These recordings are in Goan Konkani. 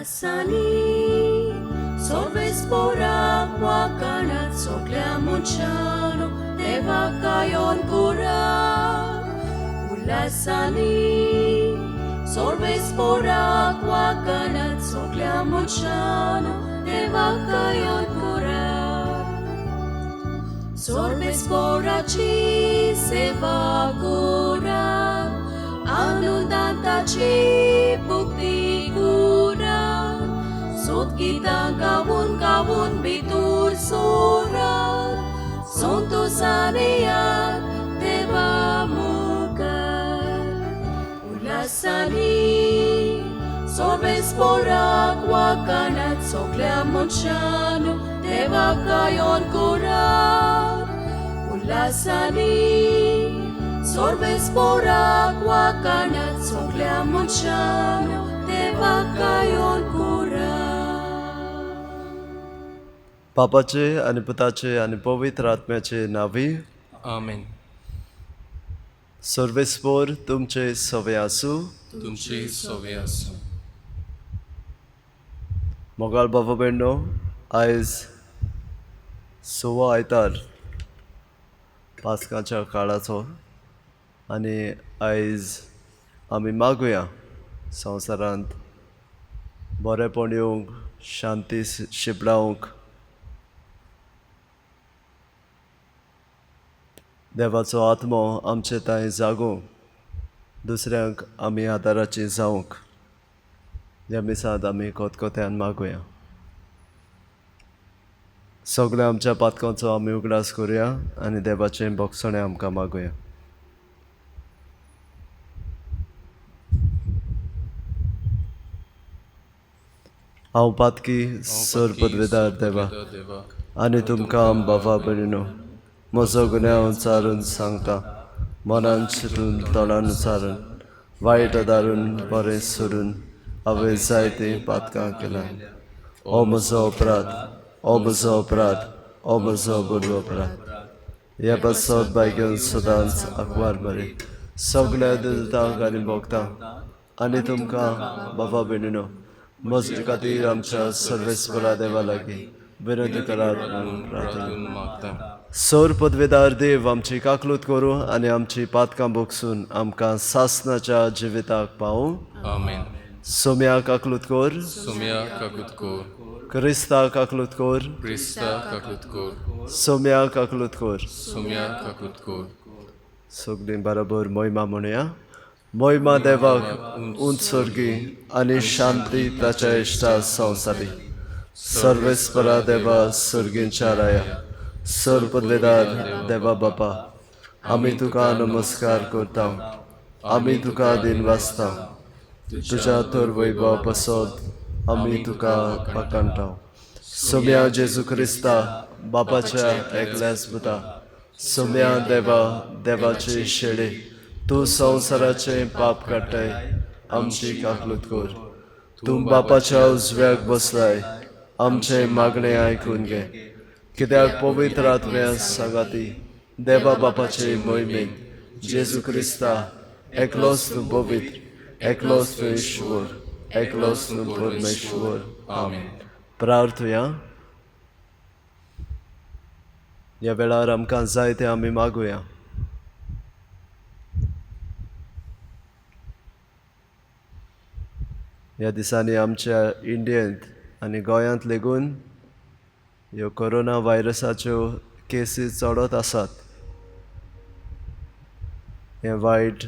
उल्हासांनी सर्वेस्पोराक वाखाणात सगल्या मनशांनो देवाक गायोन करात. उल्हासांनी सर्वेस्पोराक वाखाणात सगल्या मनशांनो देवाक गायोन करात. सर्वेस्पोराची सेवा करात, आनंदान ताची भक्ती करात, सोदगितां गावन गावन भितर सोरात, संतोशान येयात देवा मुखार. उल्हासांनी सर्वेस्पोराक वाखाणात सगल्या मनशांनो देवाक गायोन करात. उल्हासांनी सर्वेस्पोराक वाखाणात सगल्या मनशांनो देवाक गायोन करात. बापाचे आनी पुताचे आनी पवित्र आत्म्याचे नांवी आमेन. सर्वेस्पोर तुमचे सवे आसूं. तुमचे सवे आसूं. मोगाळ बाबा भयणो, आयज 6 आयतार पास्काच्या काळाचो आनी आयज आमी मागुया संवसारांत बरेपण येवंक, शांती शिंपडावंक, देवाचो आत्मो आमचे थंय जागूंक, दुसऱ्यांक आमी आदाराची जावंक. ह्या मिसांत आमी कोतकोत्यान मागुया. सगळ्या आमच्या पातकांचो आमी उगडास करुया आनी देवाचें भोगसणें आमकां मागुया. हांव पातकी सर पदवेदार देवा आनी तुमकां बाबा भयणीनो म्हजो गुन्यांव चारून सांगता, मनान चिंतून तोंडान उचारून वायट दारून बरें सोडून हांवें जायतीं पातकां केल्यां. हो म्हजो अपराध, हो म्हजो अपराध, हो म्हजो बरो अपराध. ह्या पासत बायगेवन सदांच आंकवार बरें सगळ्या दुतांक आनी भोगतांक आनी तुमकां बाबा भयणीनो म्हजे खातीर आमच्या सर्वेस्परा देवा लागीं विनंती करात म्हणून प्रार्थना. मागता. सर पदवेदार देव आमची काकलूत करूं आनी आमची पातकां भोगसून आमकां सासनाच्या जिविताक पावूं. आमेन. सोम्या काकलूत कर. सोम्या काकूत कर. क्रिस्ता काकलूत कर. क्रिस्ता काकूत कर. सोम्या काकलूत कर. सोम्या काकूत कर. सगळीं बरोबर मोहिमा म्हणुया. मोहिमा देवाक उंच स्वर्गी आनी शांती ताच्या इश्टा संवसारी. सर्वेस्परा देवा सर्गींच्या राया, सर पदवेदार देवा बापा, आमी तुका नमस्कार करता, आमी तुका दिनवासता, तुज्या तर वैभव पासत आमी तुका वाखाणटा. सोम्या जेजू क्रिस्ता बापाच्या एकल्याच पुता, सोम्या देवा देवाचे शेळे, तूं संवसाराचें पाप काडटाय, आमची काकलूत कर. तूं बापाच्या उजव्याक बसलाय, आमचें मागणें आयकून घे. कित्याक पवित्र आत्म्या सांगाती देवा बापाचे मोहिमेन जेजू क्रिस्ता एकलोच तूं पवित्र, एकलोच तूं ईश्वर, एकलोच तूं परमेश्वर. आमेन. प्रार्थुया. ह्या वेळार आमकां जाय तें आमी मागुया. ह्या दिसांनी आमच्या इंडियेंत आनी गोंयांत लेगून ह्यो कोरोना व्हायरसाच्यो केसी चडत आसात. हें वायट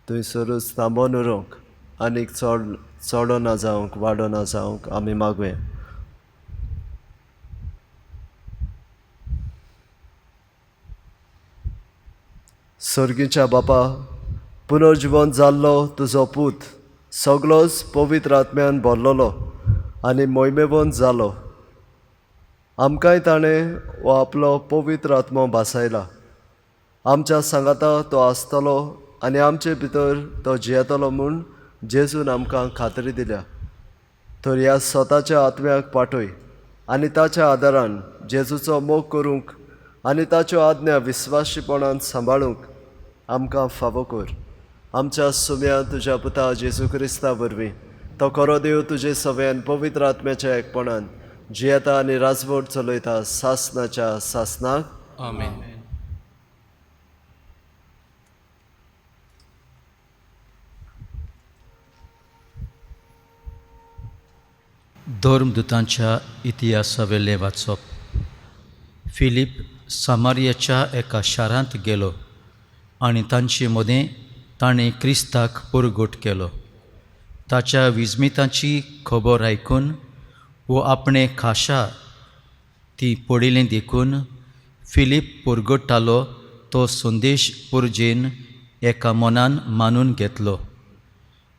थंयसरूच थांबोन उरोवंक आनीक चड चडना जावंक, वाडना जावंक आमी मागुया. सर्गीच्या बापा, पुनर्जिवन जाल्लो तुजो पूत सगलोच पवित्र आत्म्यान भरलेलो आनी मोहिमेवंत जालो. आमकांय ताणें हो आपलो पवित्र आत्मो भासायला. आमच्या सांगाता तो आसतलो आनी आमचे भितर तो जियेतलो म्हूण जेजून आमकां खात्री दिल्या. तर ह्या स्वताच्या आत्म्याक पाठय आनी ताच्या आदारान जेजूचो मोग करूंक आनी ताच्यो आज्ञा विस्वाशीपणान सांबाळूंक आमकां फावो कर. आमच्या सुम्या तुज्या पुता जेजू क्रिस्ता वरवीं तो खरो देव तुजे सव्यान पवित्र आत्म्याच्या एकपणान जियेता आनी राजवट चलयता सासनाच्या सासनाक. आमेन. धर्मदूतांच्या इतिहासावेलें वाचप. फिलीप सामारियाच्या एका शारांत गेलो आनी तांचे मदें ताणें क्रिस्ताक परगट केलो. ताच्या विस्मिताची खबर आयकून वो आपणे खाशा ती पडिल्लें देखून फिलीप परगट्टालो तो संदेश पुर्जेन एका मनान मानून घेतलो.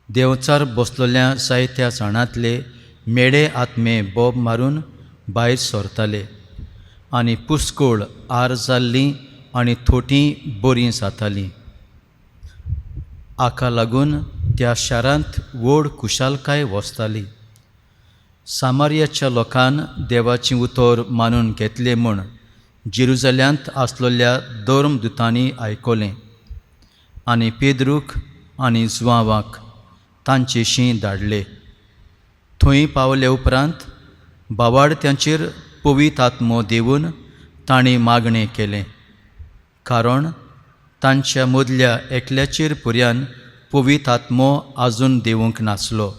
देंवचार बसलेल्या जायत्या जाणांतले मेडे आत्मे बोब मारून भायर सरताले आनी पुस्कोळ आर जाल्लीं आनी थोटीं बरीं जातालीं. हाका लागून त्या शारांत व्हड खुशालकाय वसताली. सामारियाच्या लोकान देवाचें उतर मानून घेतलें म्हूण जेरुजाल्यांत आसलेल्या धर्मदूतांनी आयकलें आनी पेद्रूक आनी जुआंवाक तांचेशी धाडले. थंय पावले उपरांत बावाडत्यांचेर पवित्र आत्मो देवून तांणी मागणें केलें, कारण तांच्या मदल्या एकल्याचेर पुर्यान पवित्र आत्मो आजून देवूंक नासलो.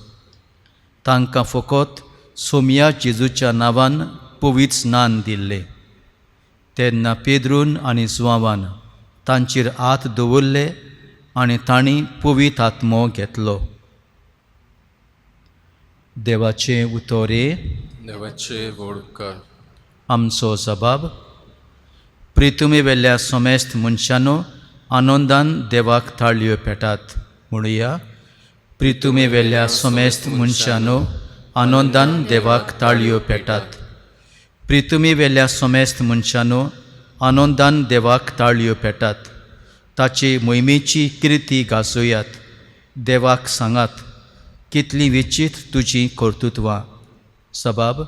तांकां फकत सोमया जेजूच्या नांवान पवित्र स्नान दिल्लें. तेन्ना पेद्रून आनी जुआंवान तांचेर हात दवरले आनी तांणी पवित्र आत्मो घेतलो. देवाचें उतोरे. देवाचे व्हड उपकार. आमचो जबाब. प्रितुमे वेल्या समेस्त मनशानो आनंदान देवाक ताळयो पेटात. म्हणुया, प्रितुमे वेल्या समेस्त मनशानो आनंदान देवाक ताळयो पेटात. प्रितुमे वेल्या समेस्त मनशानो आनंदान देवाक ताळयो पेटात. ताचे मोहिमेची किर्ती गाजोयात. देवाक सांगात कितलीं विचित्र तुजीं कर्तृत्वां. सबाब.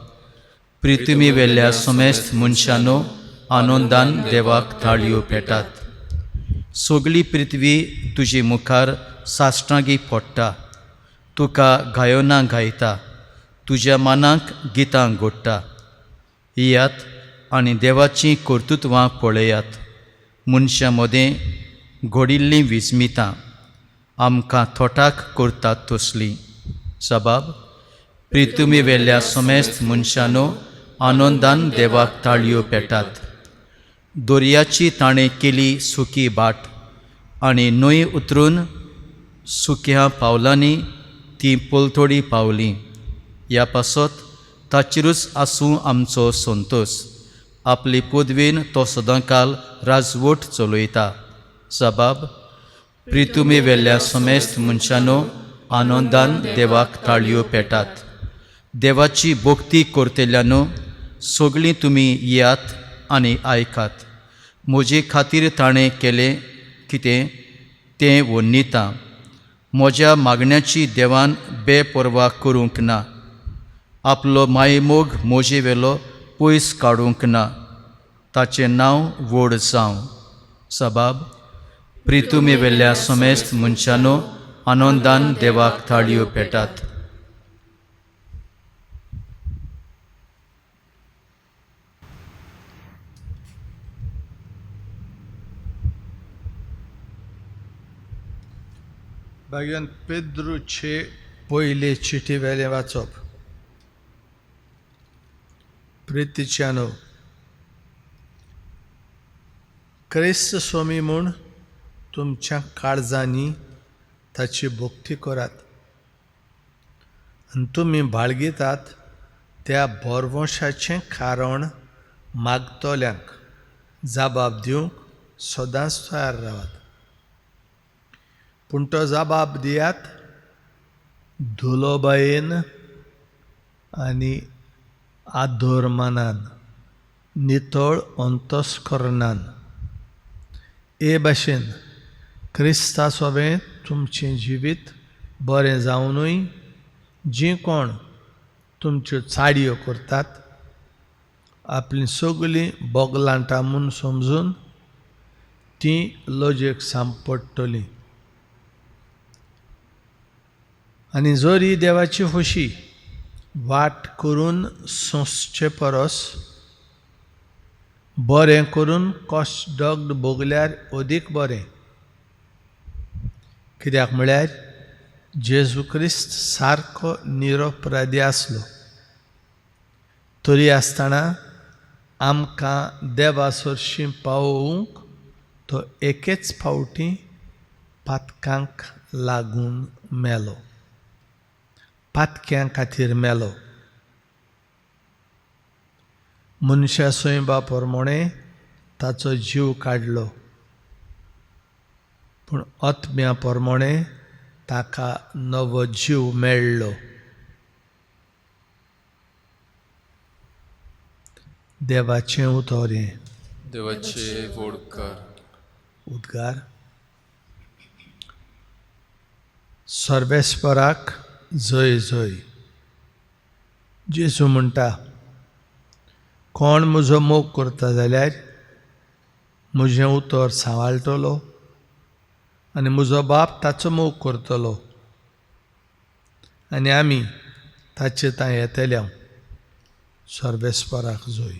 प्रितुमी वेल्या समेस्त मनशानो आनंदान देवाक ताळयो पेटात. सगळी पृथ्वी तुजे मुखार साश्टांगी पडटा. तुका गायोना गायता, तुज्या मनाक गितां गोडटा. येयात आनी देवाचीं कर्तृत्वां पळयात. मनशां मदें घडिल्लीं विस्मितां आमकां थोटाक करतात तसलीं. सबाब. प्रितुमी वेल्या समेस्त मनशानो आनंदान देवाक ताळयो पेटात. दर्याची ताणें केली सुकी बाट आनी न्हंय उतरून सुक्या पावलांनी ती पलतोडी पावली. ह्या पासत ताचेरूच आसूं आमचो संतोस. आपले पदवेन तो सदांकाल राजवट चलयता. सबाब. प्रितुमी वेल्या समेस्त मनशानो आनंदान देवाक ताळयो पेटात. देवाची भक्ती करतल्यानो सगळीं तुमी येयात आनी आयकात. म्हजे खातीर ताणें केलें कितें तें वर्णिता. म्हज्या मागण्याची देवान बेपर्वा करूंक ना. आपलो मायमोग म्हजे वेलो पयस काडूंक ना. ताचें नांव व्हड जावं. सबाब. प्रितुमी वेल्या समेस्त मनशानो आनंदान देवाक ताळयो पेटात. भाग्यान पेद्रूचे पयले चिटी वेलें वाचप. प्रितीच्यानो, क्रिस्त स्वामी म्हूण तुमच्या काळजांनी ताची भक्ती करात आनी तुमी बाळगितात त्या भरवंशाचें कारण मागतल्यांक जबाब दिवंक सदांच तयार रावात. पूण तो जबाब दियात धुलोबायेन आनी आदोरमानान, नितळ अंतस्करणान. हे भाशेन क्रिस्ता सोबें तुमचें जिवीत बरें जावनूय जीं कोण तुमच्यो चाडयो करतात आपलीं सगळीं बोगलांटां म्हूण समजून तीं लजेक सांपडटलीं. आनी जरी देवाची खोशी वाट करून सोंसचे परस बरें करून कश्ट दग्ध भोगल्यार अदीक बरें. कित्याक म्हळ्यार जेजू क्रिस्त सारको निरपराधी आसलो तरी आसतना आमकां देवा सरशीं पावोवंक तो एकेच फावटी पातकांक लागून मेलो, पातक्यां खातीर मेलो. मनशा सैंबा प्रमाणे ताचो जीव काडलो, पूण आत्म्या प्रमाणे ताका नवो जीव मेळ्ळो. देवाचें उतर हें. देवाचे वोडकार. उद्गार. सर्वेस्पराक जय जय. जेजू म्हणटा, कोण म्हजो मोग करता जाल्यार म्हजें उतर सांबाळटलो आनी म्हजो बाप ताचो मोग करतलो आनी आमी ताचे थंय येतले. सर्वेस्पराक जय.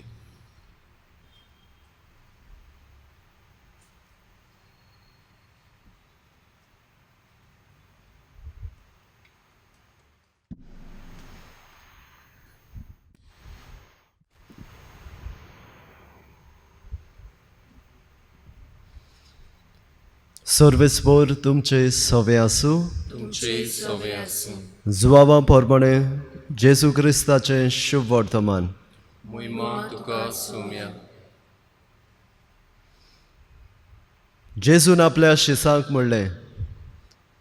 सर्वेस्पोर तुमचे सवे आसूं. तुमचे सवे आसूं. जुवावा प्रमाणे जेजू क्रिस्ताचें शुभ वर्तमान. मोहिमा तुका सोम्या. जेजून आपल्या शिसांक म्हणलें,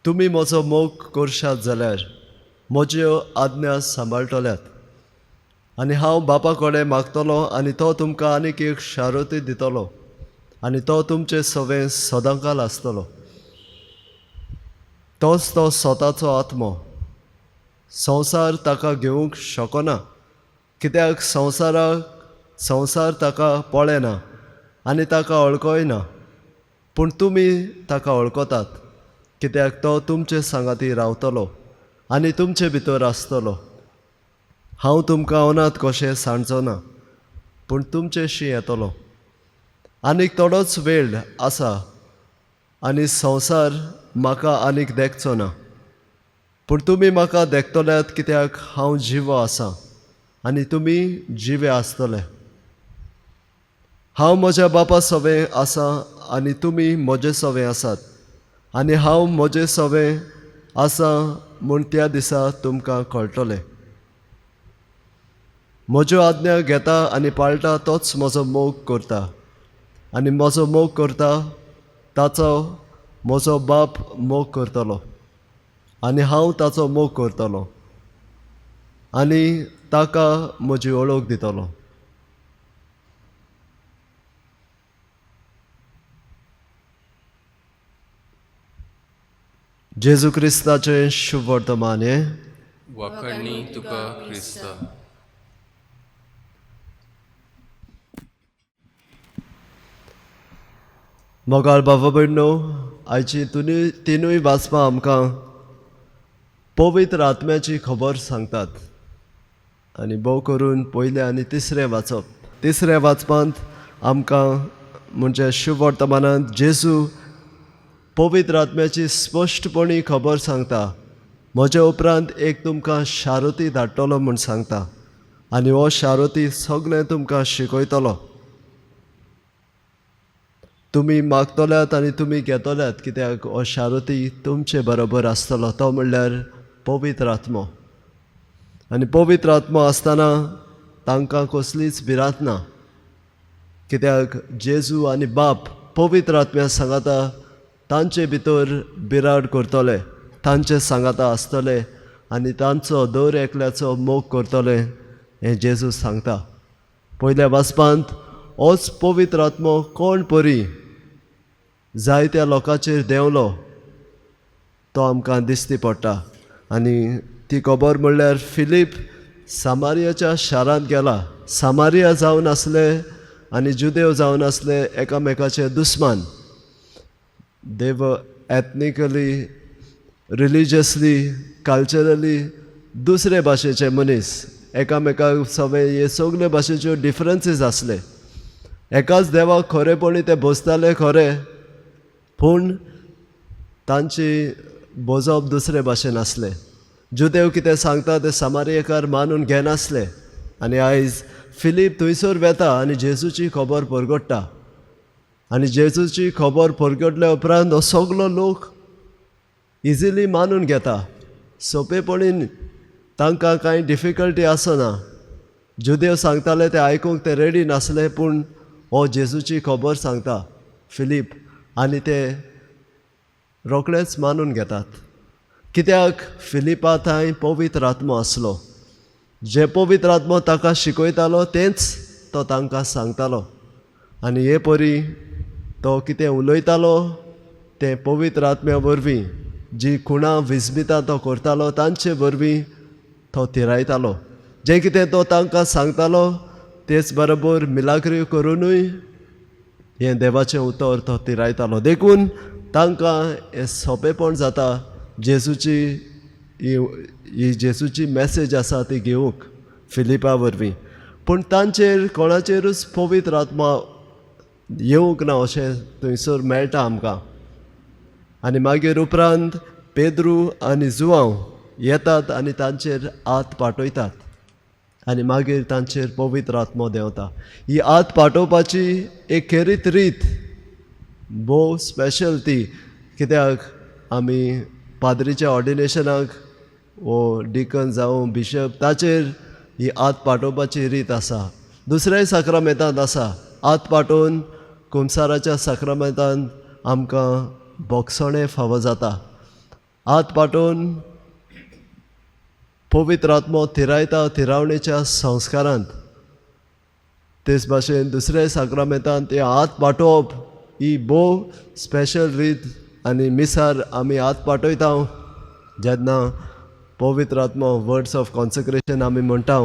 तुमी म्हजो मोग करशात जाल्यार म्हज्यो आज्ञा सांबाळटल्यात आनी हांव बापा कडेन मागतलो आनी तो तुमकां आनीक एक शारोती दितलो आनी तो तुमचे सवे सदांकाल आसतलो. तोच तो स्वताचो आत्मो. संवसार ताका घेवंक शकना, कित्याक संवसार ताका पळयना आनी ताका वळखय ना. पूण तुमी ताका वळखतात, कित्याक तो तुमचे सांगाती रावतलो आनी तुमचे भितर आसतलो. हांव तुमकां अनाथ कशें सांडचो ना, पूण तुमचेशी येतलो. आनीक थोडोच वेळ आसा आनी संवसार म्हाका आनीक देखचो ना, पूण तुमी म्हाका देखतल्यात, कित्याक हांव जिवो आसा आनी तुमी जिवे आसतले. हांव म्हज्या बापा सवें आसा आनी तुमी म्हजे सवें आसात, आनी हांव म्हजे सवें आसा म्हूण त्या दिसा तुमकां कळटलें. म्हज्यो आज्ञा घेता आनी पाळटा तोच म्हजो मोग करता, आनी म्हजो मोग करता ताचो म्हजो बाप मोग करतलो आनी हांव ताचो मोग करतलो आनी ताका म्हजी वळख दितलो. जेजू क्रिस्ताचें शुभ वर्तमान हें. वाखाणणी तुका क्रिस्ता. मोगाळ बाबा भयणो, आयची तिनूय वाचपां आमकां पवित्र आत्म्याची खबर सांगतात आनी भोव करून पयलें आनी तिसरें वाचप. तिसऱ्या वाचपांत आमकां म्हणजे शुभ वर्तमानांत जेजू पवित्र आत्म्याची स्पश्टपणी खबर सांगता. म्हज्या उपरांत एक तुमकां शारोती धाडटलो म्हूण सांगता आनी हो शारोती सगळें तुमकां शिकयतलो. तुमी मागतल्यात आनी तुमी घेतल्यात, कित्याक हो शारोती तुमचे बरोबर आसतलो. तो म्हणल्यार पवित्र आत्मो. आनी पवित्र आत्मो आसतना तांकां कसलीच भिरांत ना, कित्याक जेजू आनी बाप पवित्र आत्म्या सांगाता तांचे भितर बिराड करतले, तांचे सांगाता आसतले आनी तांचो दर एकल्याचो मोग करतले हें जेजू सांगता. पयल्या वाचपांत होच पवित्र आत्मो कोण परी जायत्या लोकांचेर देंवलो तो आमकां दिसती पडटा. आनी ती खबर म्हणल्यार फिलीप सामारियाच्या शारांत गेला. सामारिया जावन आसले आनी जुदेव जावन आसले एकामेकाचे दुस्मान. They were ethnically religiously culturally दुसरे भाशेचे मनीस, एकामेकाक सगळे हे सगळे भाशेच्यो डिफरंसीस आसले. एकाच देवाक खरेपणी ते बसताले खरे, पूण तांची बोजप दुसरे भाशेन आसलें. जुदेव कितें सांगता ते सामारियेकार मानून घेनासले. आनी आयज फिलीप थंयसर वेता आनी जेजूची खबर परगट्टा. आनी जेजूची खबर परगटल्या उपरांत हो सगलो लोक इजिली मानून घेता, सोंपेपणीन, तांकां कांय डिफिकल्टी आसना. जुदेव सांगताले ते आयकूंक ते रेडी नासले, पूण हो जेजूची खबर सांगता फिलीप आनी ते रोखडेच मानून घेतात. कित्याक फिलिपा थंय पवित्र आत्मो आसलो. जे पवित्र आत्मो ताका शिकयतालो तेंच तो तांकां सांगतालो. आनी हे परी तो कितें उलयतालो तें पवित्र आत्म्या वरवीं, जी खुणां विस्मितां तो करतालो तांचे वरवीं तो थिरायतालो. जें कितें तो तांकां सांगतालो तेच बरोबर मिलाग्री करुनूय हें देवाचें उतर तो थिरायतालो. देखून तांकां हें सोंपेपण जाता जेजूची ही जेजूची मॅसेज आसा ती घेवंक फिलिपा वरवीं. पूण तांचेर कोणाचेरूच पवित्र आत्मा येवंक ना अशें थंयसर मेळटा आमकां. आनी मागीर उपरांत पेद्रू आनी जुवांव येतात आनी तांचेर हात पाठयतात आनी मागीर तांचेर पवित्र आत्मो देंवता. ही हात पाठोवपाची एक खेरीत रीत, भोव स्पेशल ती, कित्याक आमी पाद्रीच्या ऑर्डिनेशनाक वो डिकन जावं बिशप ताचेर ही हात पाठोवपाची रीत आसा. दुसऱ्याय साक्रामेंतांत आसा. हात पाठोवन कुमसाराच्या साक्रामेंतांत आमकां बोगसणें फावो जाता. हात पाठोवन पवित्र आत्मो थिरायता थिरावणेच्या संस्कारांत. तेच भाशेन दुसऱ्या साक्रामेंतांत ते हात पाठोवप ही भोव स्पेशल रीत. आनी मिसार आमी हात पाठयता जेन्ना पवित्र आत्मो वर्ड्स ऑफ कॉन्सेक्रेशन आमी म्हणटा,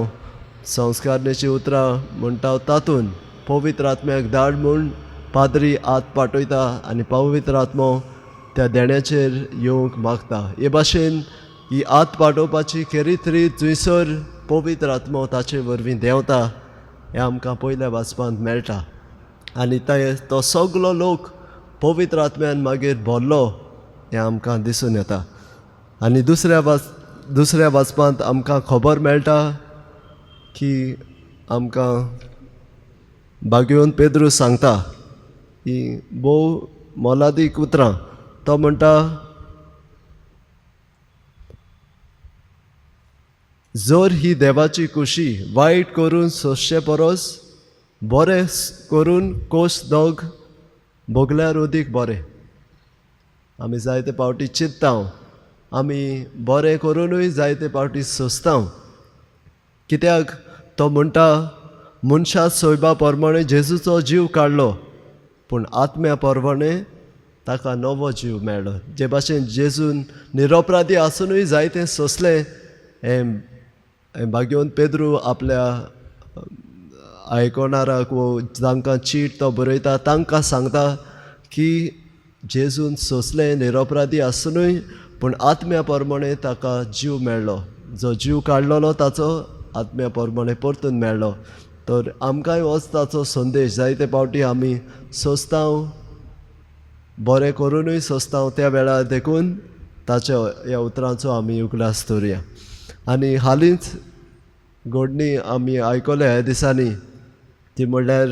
संस्कारणेची उतरां म्हणटा, तातूंत पवित्र आत्म्याक धाड म्हूण पाद्री हात पाठयता आनी पवित्र आत्मो त्या देण्याचेर येवंक मागता. हे भाशेन ही हात पाठोवपाची खेरीत रीत थंयसर पवित्र आत्मो ताचे वरवीं देंवता हें आमकां पयल्या वाचपांत मेळटा. आनी तो सगलो लोक पवित्र आत्म्यान मागीर भरलो हें आमकां दिसून येता. आनी दुसऱ्या वाचपांत आमकां खबर मेळटा की आमकां बागेवन पेद्रू सांगता ही भोव मोलादीक उतरां. तो म्हणटा, जर ही देवाची खुशी वायट करून सोंसचे परस बरें करून कोश दोग भोगल्यार अदीक बरें. आमी जायते पावटी चिंत्ता, आमी बरें करुनूय जायते पावटी सोंसता. कित्याक तो म्हणटा, मनशा सोयबा प्रमाणे जेजूचो जीव काडलो, पूण आत्म्या प्रमाणे ताका नवो जीव मेळ्ळो. जे भाशेन जेजून निरपराधी आसुनूय जायतें सोंसलें हें भाग्योवन पेद्रू आपल्या आयकोणाराक वो जांकां चीट तो बरयता तांकां सांगता की जेजून सोंसलें निरपराधी आसुनूय, पूण आत्म्या प्रमाणे ताका जीव मेळ्ळो. जो जीव काडलेलो ताचो आत्म्या प्रमाणे परतून मेळ्ळो. तर आमकांय होच ताचो संदेश. जायते पावटी आमी सोंसता, बरें करुनूय सोंसता त्या वेळार, देखून ताच्या ह्या उतरांचो आमी उगडास दवरुया. आनी हालींच घडणी आमी आयकल्या ह्या दिसांनी, ती म्हणल्यार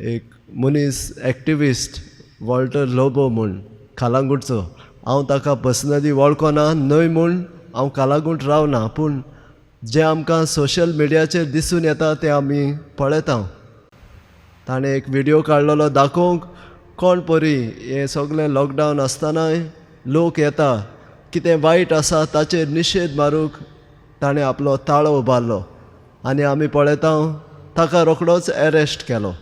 एक मनीस एक्टिविस्ट वॉल्टर लोबो म्हूण कालांगूटचो. हांव ताका पर्सनली वळखना न्हय म्हूण हांव कालांगूट रावना, पूण जें आमकां सोशल मिडियाचेर दिसून येता तें आमी पळयता. ताणें एक व्हिडियो काडलेलो दाखोवंक कोण परी हें सगळें लॉकडावन आसतनाय लोक येता, कितें वायट आसा ताचेर निशेध मारूंक ताणें आपलो ताळो उबारलो आनी आमी पळयता ताका रोखडोच एरेस्ट केलो.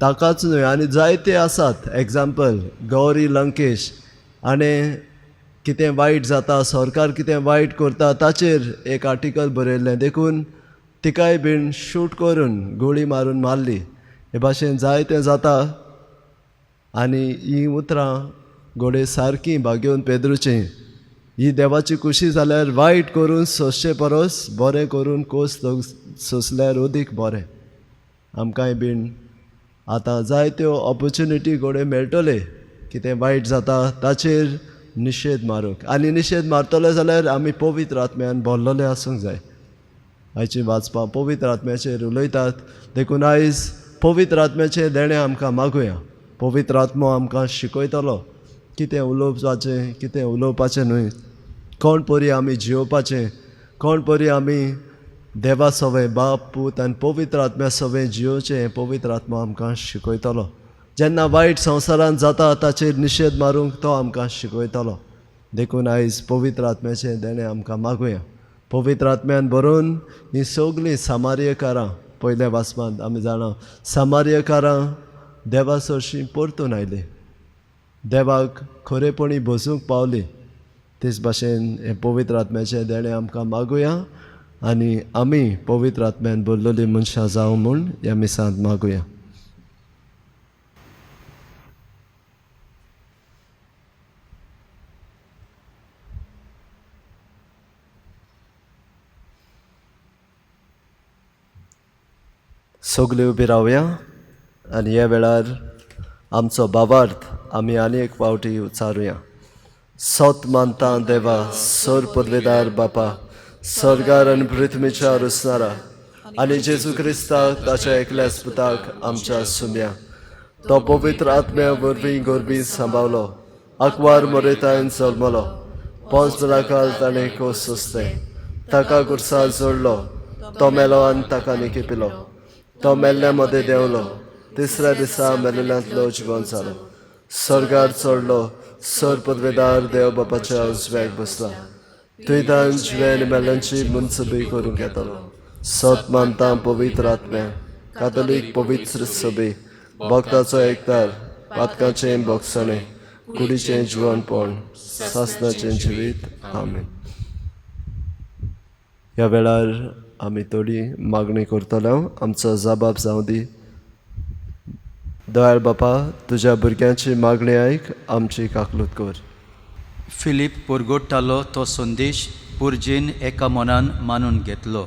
ताकाच न्हय आनी जायते आसात एग्जाम्पल, गौरी लंकेश आनी कितें वायट जाता, सरकार कितें वायट करता ताचेर एक आर्टिकल बरयल्लें, देखून तिकाय बीन शूट करून गोळी मारून मारली. हे भाशेन जायतें जाता आनी हीं उतरां घोडे सारकी भागेवन पेद्रूची ही देवाची खुशी जाल्यार वायट करून सोंसचे परस बरें करून कोस सोंसल्यार अदीक बरें. आमकांय बीन आतां जायत्यो ऑपोर्चुनिटी घोडे मेळटले कितें वायट जाता ताचेर निशेध मारूंक, आनी निशेध मारतले जाल्यार आमी पवित्र आत्म्यान भरलेले आसूंक जाय. आयची वाचपां पवित्र आत्म्याचेर उलयतात, देखून आयज पवित्र आत्म्याचें देणें आमकां मागुया. पवित्र आत्मो आमकां शिकयतलो कितें उलोवपाचें, कितें उलोवपाचें न्हय, कोण परी आमी जियोवपाचें, कोण परी आमी देवा सवें बाप पूत आनी पवित्र आत्म्या सवें जियोवचें. पवित्र आत्मो आमकां शिकयतलो. जेन्ना वायट संवसारांत जाता ताचेर निशेध मारूंक तो आमकां शिकयतलो. देखून आयज पवित्र आत्म्याचें देणें आमकां मागुया. पवित्र आत्म्यान भरून हीं सगळीं सामार्यकारां, पयल्या वाचपांत आमी जाणा सामार्यकारां देवा सरशीं परतून आयलीं, देवाक खरेपणी बसूंक पावली. तेच भाशेन हें पवित्र आत्म्याचें देणें आमकां मागुया आनी आमी पवित्र आत्म्यान भरलेलीं मनशां जावं म्हूण ह्या मिसांत मागुया. सगळीं उबी रावया आनी ह्या वेळार आमचो भावार्थ आमी आनी एक फावटी उच्चारुया. सत मानता देवा, सर पदवेदार बापा, सर्गार आनी पृथ्वीच्या रुसनारा आनी जेजू क्रिस्ताक ताच्या एकल्याच पुताक आमच्या सुम्या, तो पवित्र आत्म्या वरवीं गोरबी सांबावलो, आकवार मोरेतायन जल्मलो, पोंच मिलाकाल ताणें कोस सोंसलें, ताका गुरसार जोडलो, तो मेलो आनी ताका निकिपिलो, तो मेल्ल्या मदें देंवलो, तिसऱ्या दिसा मेल्ल्यांतलो जिवन जालो, सर्गार चडलो, सर पदवेदार देव बापाच्या उजव्याक बसला, थंयतान जिवे आनी मेल्ल्यांची मनसबी करूंक येतलो. सत मानता पवित्र आत्म्या, कातोलीक पवित्र सभे, भक्ताचो एकतार, पातकाचें भोगसणें, कुडीचें जिवनपण, सासनाचें जिवीत. आमेन. ह्या वेळार आमी थोडी मागणी करतले. आमचो जबाब जावं दी. दयाळ बापा, तुज्या भुरग्यांची मागणी आयक, आमची काकलूत कर. फिलीप परगोट्टालो तो संदेश पुर्जेन एका मनान मानून घेतलो.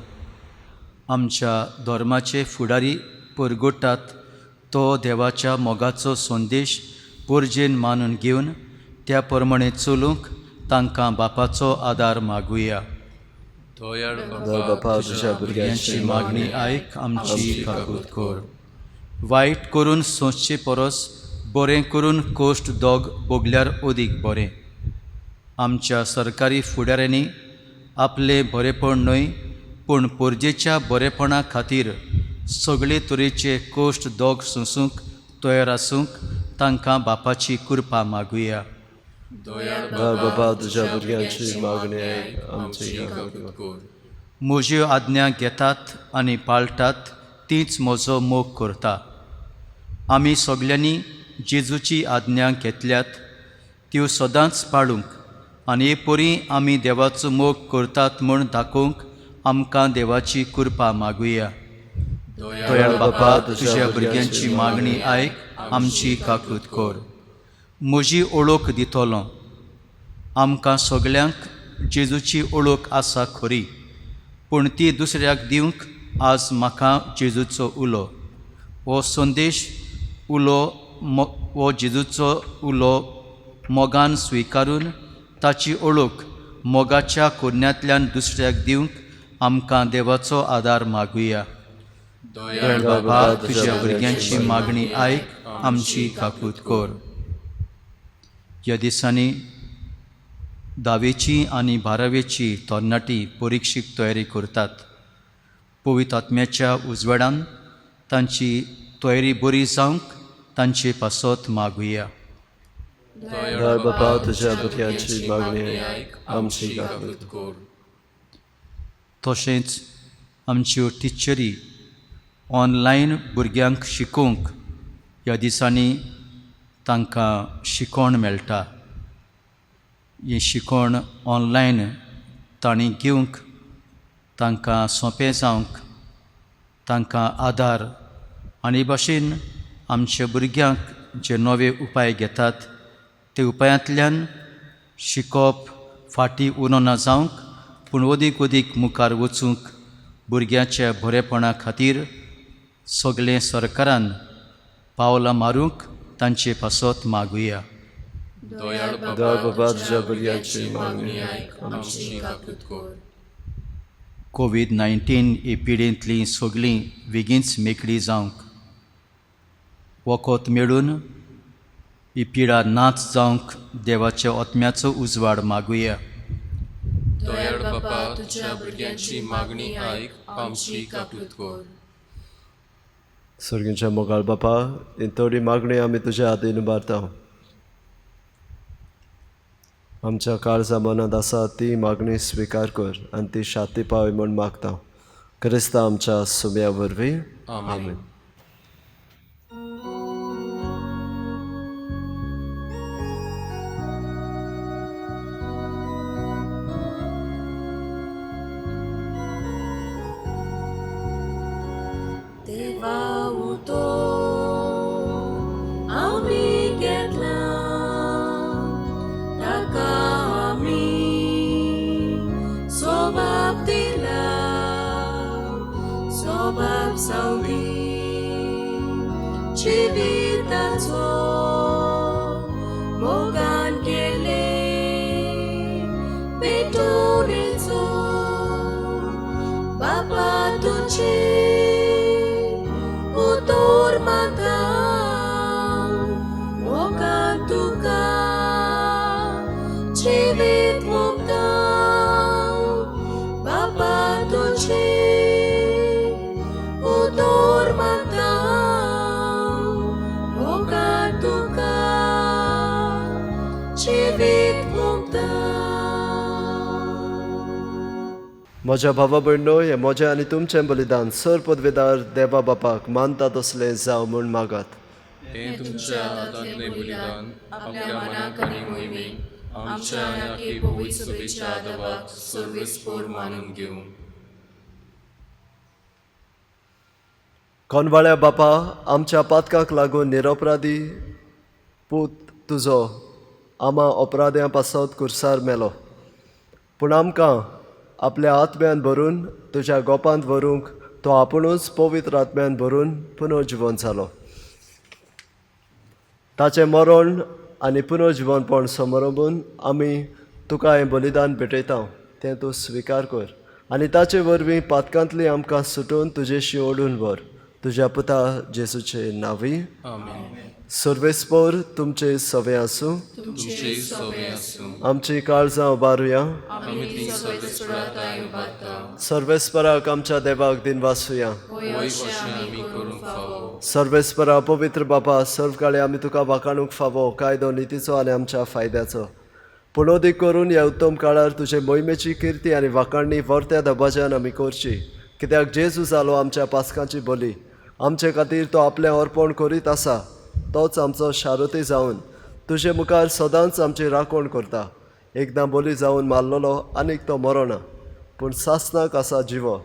आमच्या धर्माचे फुडारी परगोट्टात तो देवाच्या मोगाचो संदेश पुर्जेन मानून घेवन त्या प्रमाणे चलूंक तांकां बापाचो आदार मागुया. दयाळ दयाळ बापा, तुज्या भुरग्यांची मागणी आयक, आमची काकूत कर. वायट करून सोंसचे परस बरें करून कोश्ट दोग भोगल्यार अदीक बरें. आमच्या सरकारी फुडाऱ्यांनी आपलें बरेपण न्हय पूण पोरजेच्या बरेपणा खातीर सगळे तरेचे कोश्ट दोग सोंसूंक तयार आसूंक तांकां बापाची कृपा मागुया. दयाळ बापा, तुज्या भुरग्यांची मागणी आयक, आमची काकूत कर. म्हज्यो आज्ञा घेतात आनी पाळटात तीच म्हजो मोग करता. आमी सगल्यांनी जेजूची आज्ञा घेतल्यात त्यो सदांच पाळूंक आनी हे परी आमी देवाचो मोग करतात म्हूण दाखोवंक आमकां देवाची कृपा मागुया. दयाळ बापा, तुज्या भुरग्यांची मागणी आयक, आमची काकूत कर. म्हजी ओळख दितलो. आमकां सगल्यांक जेजूची ओळख आसा खरी, पूण ती दुसऱ्याक दिवंक आज म्हाका जेजूचो उलो, हो संदेश उलो, हो जेजूचो उलो मोगान स्विकारून ताची ओळख मोगाच्या कोन्यांतल्यान दुसऱ्याक दिवंक आमकां देवाचो आदार मागुया. दयाळ बाबा, तुज्या भुरग्यांची मागणी आयक, आमची काकूत कर. ह्या दिसांनी धावेची आनी बारावेची तरणाटी परिक्षीक तयारी करतात. पवित्र आत्म्याच्या उजवाडान तांची तयारी बरी जावंक तांचे पासत मागुया. दयाळ बापा, तुज्या भुरग्यांची मागणी आयक, आमची काकूत कर. तशेंच आमच्यो टिचरी ऑनलायन भुरग्यांक शिकोवंक ह्या दिसांनी तांकां शिकोवण मेळटा. ही शिकोवण ऑनलायन तांणी घेवंक तांकां सोंपें जावंक तांकां आदार आनी भाशेन आमच्या भुरग्यांक जे नवे उपाय घेतात ते उपायांतल्यान शिकोवप फाटीं उरो ना जावंक पूण अदीक अदीक मुखार वचूंक भुरग्यांच्या बरेपणा खातीर सगळें सरकारान पावलां मारूंक तांचे पासत मागुया. दयाळ दयाळ बाबा बाबा, तुझ्या तुझ्या भुरग्यांची भुरग्यांची मागणी मागणी आयक, आमची काकूत कर. कोवीड 19 हे पिडेंतलीं सगळीं बेगीनच मेकळी जावंक वखद मेळून ही पिडा नाच जावंक देवाच्या आत्म्याचो उजवाड मागुया. दयाळ बाबा तुझ्या भुरग्यांची मागणी आयक, आमची काकूत कर. सर्गींच्या मोगाळ बापा, ही थोडी मागणी आमी तुज्या हातीन उबारता. आमच्या काळजा मनांत आसा ती मागणी स्विकार कर आनी ती शांती पावय म्हूण मागता, क्रिस्ता आमच्या सुम्या वरवीं. आमेन. देवा उतर आमी घेतला, ताका आमी सोबाब दिला, सोबाब सावली जिविताचो मोगान केले पेटोरेचो. बाबा तुझे उतर माता, मोगान तुका जिवीत मुक्ता. बाबा तुझे उतर माता, मोगान तुका जिवीत मुक्ता. म्हज्या भावा भयणो, हें म्हजें आनी तुमचें बलिदान सर पदवेदार देवा बापाक मानता तसलें जावं म्हूण मागात. तें तुमच्या हातांतलें बलिदान आपल्या मनाक आनी मोहिमेक आमच्या आनी आखी पवित्र सभेच्या आदाबाक सर्वेस्पोर मानून घेवं. कोनवाळ्या बापा, आमच्या पातकाक लागून निरपराधी पूत तुजो आमा अपराध्यां पासत कुर्सार मेलो, पूण आमकां आपल्या आत्म्यान भरून तुज्या गोपांत व्हरूंक तो आपुणूच पवित्र आत्म्यान भरून पुनर्जिवन जालो. ताचें मरण आनी पुनर्जिवनपण समरंबून आमी तुका हें बलिदान भेटयता, तें तूं स्विकार कर आनी ताचे वरवीं पातकांतली आमकां सुटून तुजेशी ओडून व्हर, तुज्या पुता जेजूचे नांवी. आमेन. सर्वेस्पोर तुमचे सवे आसूं. तुमचे सवे आसूं. आमची काळजां उबारुया. आमी ती सर्वेस्परा ताय उबारता. सर्वेस्पराक आमच्या देवाक दिनवासुया. वय अशें आमी करूंक फावो. सर्वेस्परा पवित्र बापा, सर्व काळी आमी तुका वाखाणूंक फावो, कायदो नितीचो आनी आमच्या फायद्याचो. पूण अदीक करून ह्या उत्तम काळार तुजे मोहिमेची किर्ती आनी वाखाणणी वर्त्या दबाज्यान आमी करची, कित्याक जेजू जालो आमच्या पासकांची बली. आमचे खातीर तो आपलें अर्पण करीत आसा, तोच आमचो शारती जावन तुजे मुखार सदांच आमची राखण करता. एकदां बली जावन मारलेलो आनीक तो मरोना, पूण सासणाक आसा जिवो.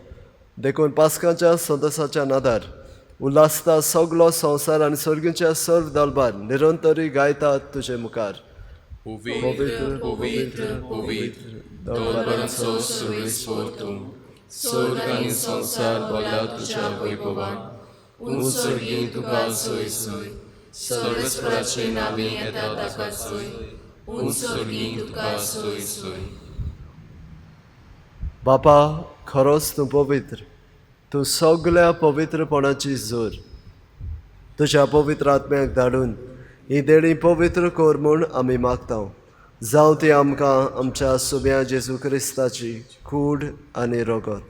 देखून पासकांच्या संतोसाच्या नादार उल्हासता सगलो संवसार आनी सर्गीच्या सर्व दलबार निरंतरी गायतात तुजे मुखार. पवित्र पवित्र पवित्र दलबारांचो सर्वेस्पोर तूं, स्वर्ग आनी संवसार भरला तुज्या वैभवान. उंच सर्गी तुका सोय सोय, सर्वेस्पराचे नांवी येता ताका सोय, उंच सर्गी तुका सोय सोय. बापा, खरोच तूं पवित्र, तूं सगल्या पवित्रपणाची जोर. तुज्या पवित्र आत्म्याक धाडून ही देणी पवित्र कर म्हूण आमी मागता. जावं ती आमकां आमच्या सुम्या जेजू क्रिस्ताची कूड आनी रगत.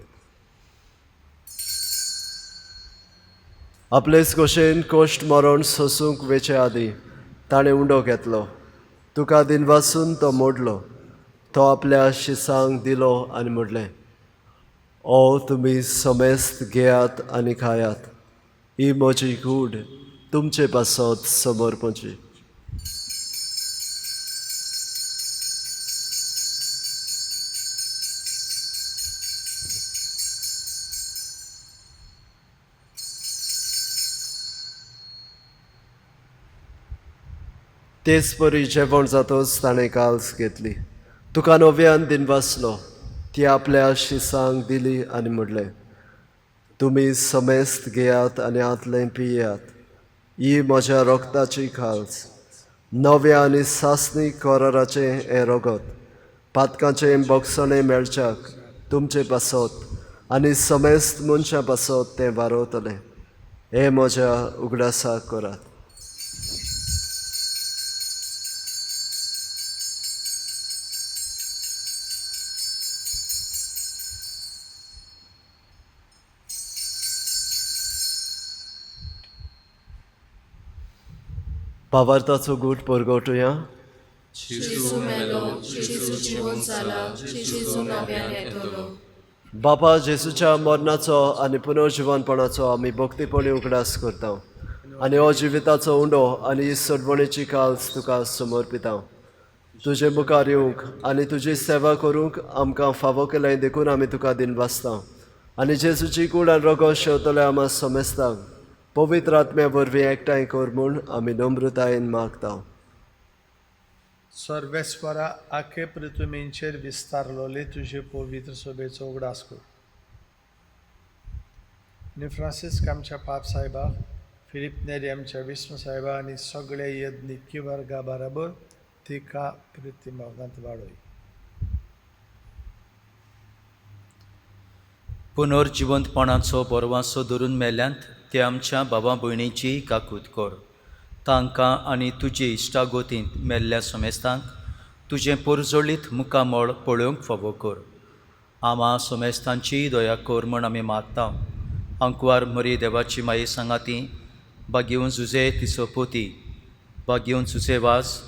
आपलेच गोशेन कोश्ट मरण सोसूंक वेचे आदीं ताणें उंडो घेतलो, तुका दिनवासून तो मोडलो, तो आपल्या शिसांक दिलो आनी म्हणलें, ओ तुमी समेस्त घेयात आनी खायात, ही म्हजी कूड तुमचे पासत समर्पची. तेच परी जेवण जातच ताणें काल्स घेतली, तुका नव्यान दिनवासलो, ती आपल्या शिसांक दिली आनी म्हणलें, तुमी समेस्त घेयात आनी हातलें पियात, ही म्हज्या रोगताची खाल्स, नव्या आनी सासणी कराराचें हें रगत, पातकाचें बोगसणें मेळच्याक तुमचे पासत आनी समेस्त मनशां पासत तें वारवतलें. हें म्हज्या उगडासाक करात. भावार्थाचो गूट परगटुया. जेजू मेलो, जेजू जिवन जाला, जेजू नव्यान येतलो. बापा, जेजूच्या मरणाचो आनी पुनर्जिवनपणाचो आमी भक्तीपणी उगडास करता आनी हो जिविताचो उंडो आनी ही सोडवणेची काल्स तुका समर्पिता. तुजे मुखार येवंक आनी तुजी सेवा करूंक आमकां फावो केलें देखून आमी तुका दिनवासता आनी जेजूची कूड आनी रोगो शेवतले आमा समेस्तांक पवित्र आत्म्या वरवीं एकठांय कर म्हूण आमी नम्रतायेन मागता. सर्वेस्वरा, आखे पृथ्वीचेर विस्तारलोले तुजे पवित्र सोबेचो उगडास कर. आनी फ्रांसिस्क आमच्या पाप साहेबा, फिलीप नेरी आमच्या विष्णू साहेबा आनी सगळे यज्ञिकी वर्गा बराबर तिका प्रिती मोगांत वाडय. पुनर्जिवंतपणाचो बरवासो धरून मेल्यांत ते आमच्या बाबा भयणीची काकूत कर. तांकां आनी तुजे इश्टागोतींत मेल्ल्या समेस्तांक तुजें पोरजोळीत मुखामळ पळोवंक फावो कर. आमा समेस्तांची दया कर म्हण आमी मागता. आंकवार मरी देवाची माई सांगाती बागेवन जुजे तिचो पोती, बागेवन जुजे वास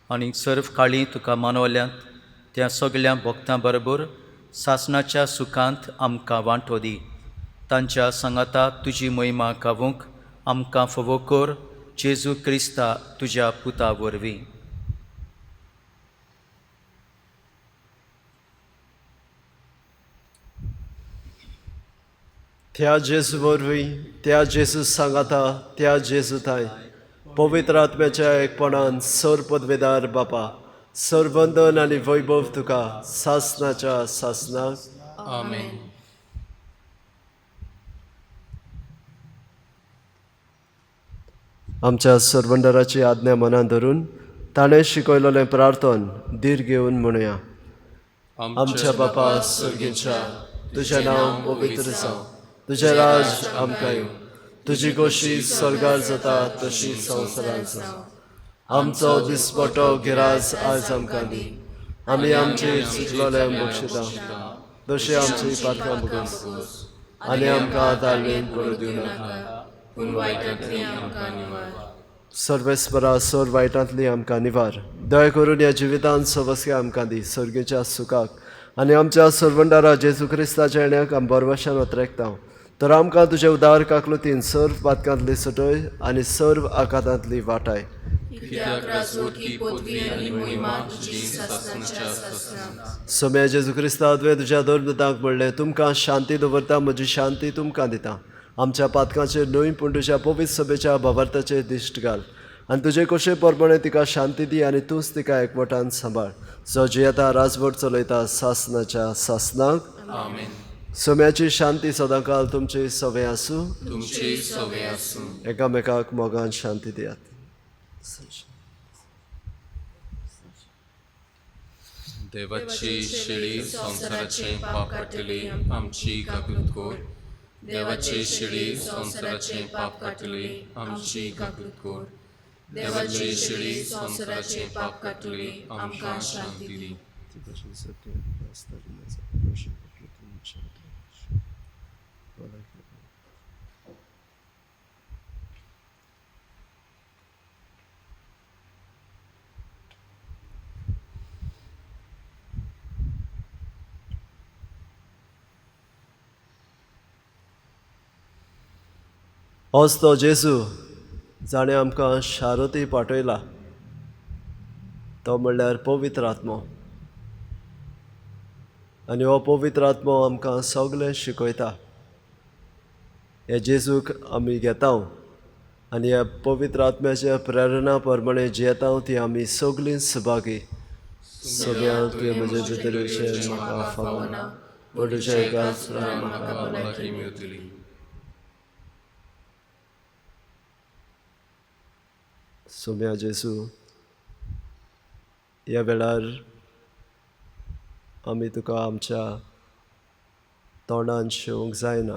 आनी सर्व काळी तुका मानवल्यांत त्या सगळ्या भक्तां बरोबर सासणाच्या सुखांत आमकां वांटो दी. तांच्या सांगाता तुजी महिमा गावूंक आमकां फावो कर, जेजू क्रिस्ता तुज्या पुता वरवीं. त्या जेजू वरवीं, त्या जेजू सांगाता, त्या जेजू थांय पवित्र आत्म्याच्या एकपणान सर पदवेदार बापा, सरवंदन आनी वैभव तुका सासनाच्या सासनाक. आमेन. आमच्या सरवंडराची आज्ञा मनान धरून ताणें शिकयलेलें प्रार्थन धीर घेवन म्हणुया. आमच्या बापा सर्गीच्या, तुजें नांव पवित्र जावं, तुजें राज आमकां येवं, तुजी गोशी स्वर्गार जाता तशी संवसारांत जावं. आमचो दिसपटो गिराज आज आमकां दी, आमी आमचे चुकलोले बक्षिता तशी आमची पातकां बगस आनी आमकां ताळमेन करूं दिवं नाका, पूण वायटांतली आमकां निवार. सर्वेस्परा, सोर वायटांतली आमकां निवार. दया करून ह्या जिवितांत सवस्के आमकां दी सर्गीच्या सुखाक आनी आमच्या सरवंडारा जेजू क्रिस्ताच्या येण्याक आमी बरवशान अत्रेकता. तर आमकां तुजे उदार काकलुतीन सर्व पातकांतली सुटय आनी सर्व आकातांतली वाटाय. कित्याक राजवटकी पदवी आनी महिमा तुजी सासणाच्या सासणाक. सोम्या जेजू क्रिस्ता, तुवें तुज्या धर्मदूतांक म्हणलें, तुमकां शांती दवरता, म्हजी शांती तुमकां दिता. आमच्या पातकांचेर न्हय पूण तुज्या पवित्र सभेच्या भावार्थाचेर दिश्ट घाल आनी तुजे कशे प्रमाणे तिका शांती दी आनी तूंच तिका एकवटान सांबाळ, जो जियेता राजवट चलयता सासनाच्या सासनाक. आमेन. सोम्याची शांती सदांकाल तुमची सवे आसूं. तुमची सवे आसूं. एकामेकाक मोगान शांती दियात. देवाची शेळी संवसाराचें पाप काडटली, आमची काकूत कर. देवाची शेळी संवसाराचें पाप काडटली, आमची काकूत कर. देवाची शेळी संवसाराचें पाप काडटली, आमकां शांती दी. होच तो जेजू जाणें आमकां शारती पाठयला, तो म्हणल्यार पवित्र आत्मो. आनी हो पवित्र आत्मो आमकां सगळें शिकयता. हे जेजूक आमी घेता आनी ह्या पवित्र आत्म्याच्या प्रेरणा प्रमाणे जियेता ती आमी सगळीं सभागी. सगळ्या तुवें म्हजे भितर विशय म्हाका फावना, पूण तुज्या एकाच म्हाका भलायकी मेळटली. सोम्या जेजू, ह्या वेळार आमी तुका आमच्या तोंडान शेवंक जायना,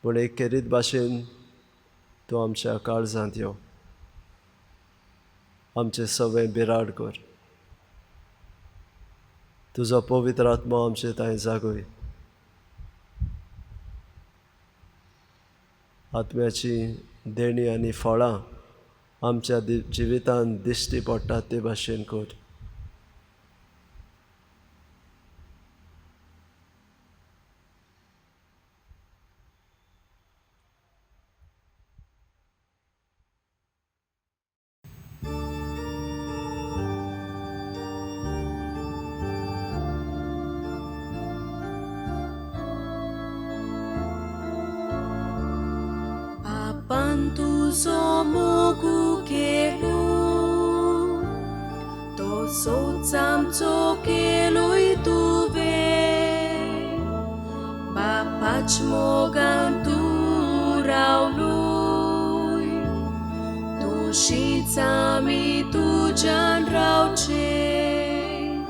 पूण एक खेरीत भाशेन तूं आमच्या काळजांत यो, आमचें सगळें बिराड कर, तुजो पवित्र आत्मो आमचे थंय जागय. आत्म्याची देणी आनी फळां आमच्या जिवितांत दिश्टी पडटात ते भाशेन कर. बापान तुजो मोग केलो, तसोच आमचो केलोय तुवें. बापाच मोगान तूं रावलोय, तशीच आमी तुज्यान रावचें.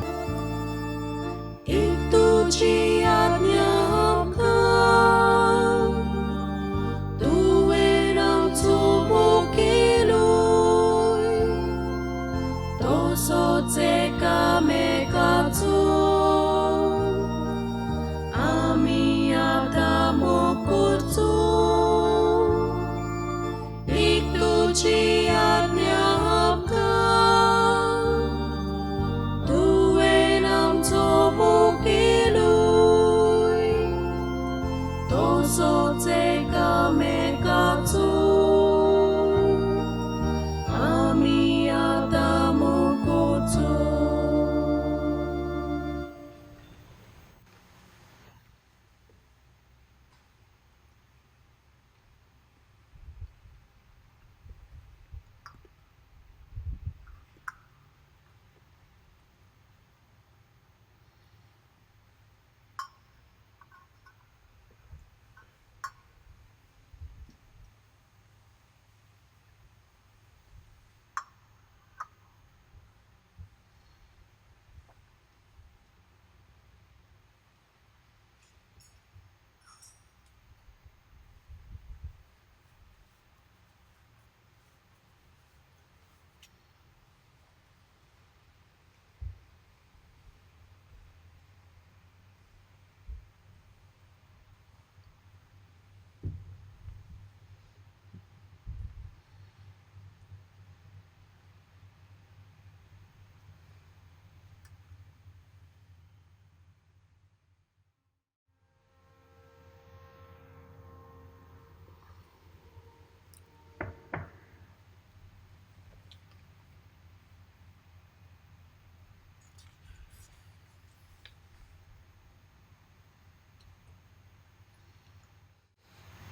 एक तुजी आज्ञा आमकां, तुवें आमचो मोग केलोय, तसोच एकामेकाचो आमी आतां मोग करचो. एक तुजी आज्ञा आमकां, तुवें आमचो मोग केलोय, तसोच एकामेकाचो आमी आतां मोग करचो.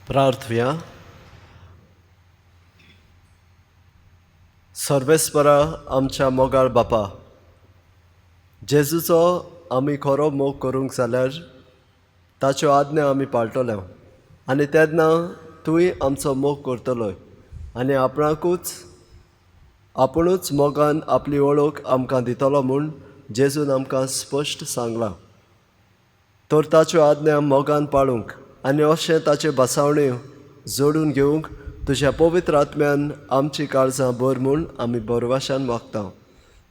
प्रार्थया. सर्वेस्परा आमच्या मोगाळ बापा, जेजूचो आमी खरो मोग करूंक जाल्यार ताच्यो आज्ञा आमी पाळटले आनी तेन्ना तूंय आमचो मोग करतलोय आनी आपणाकूच आपुणूच मोगान आपली वळख आमकां दितलो म्हूण जेजून आमकां स्पश्ट सांगलां. तर ताच्यो आज्ञा मोगान पाळूंक आनी अशें ताचे बसावण्यो जोडून घेवंक तुज्या पवित्र आत्म्यान आमची काळजां भर म्हूण आमी बरवाशान मागता.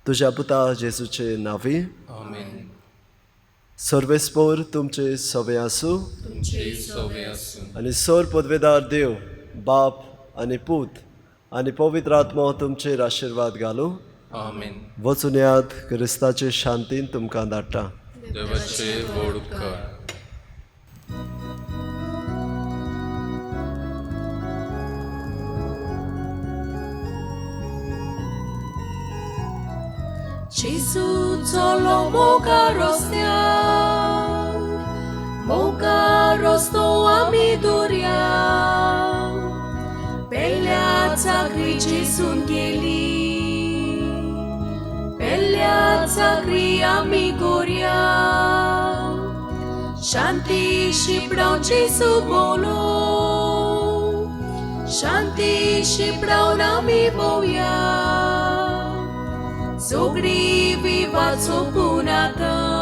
तुज्या पुता जेजूचे नांवी आमेन. सर्वेस्पोर तुमचे सवे आसूं तुमचे सवे आसूं. आनी सर पदवेदार देव बाप आनी पूत आनी पवित्र आत्मो तुमचेर आशिर्वाद घालूं. आमेन. वचून याद क्रिस्ताचे शांतीन तुमकां धाडटा. देवाचे व्हड उपकार. Gesù solo moga rostia, moga रस्तो आमी दवरया. पेल्या चाकरी जेसून केली, पेल्या चाकरी आमी कोरया. शांती शिंपडावन जेजू भोंवलो, शांती शिंपडावन आमी भोंवया. सगळी विवाद सोंपून आतां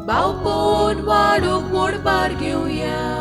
भावपण वाडूंक मोडपार घेवया.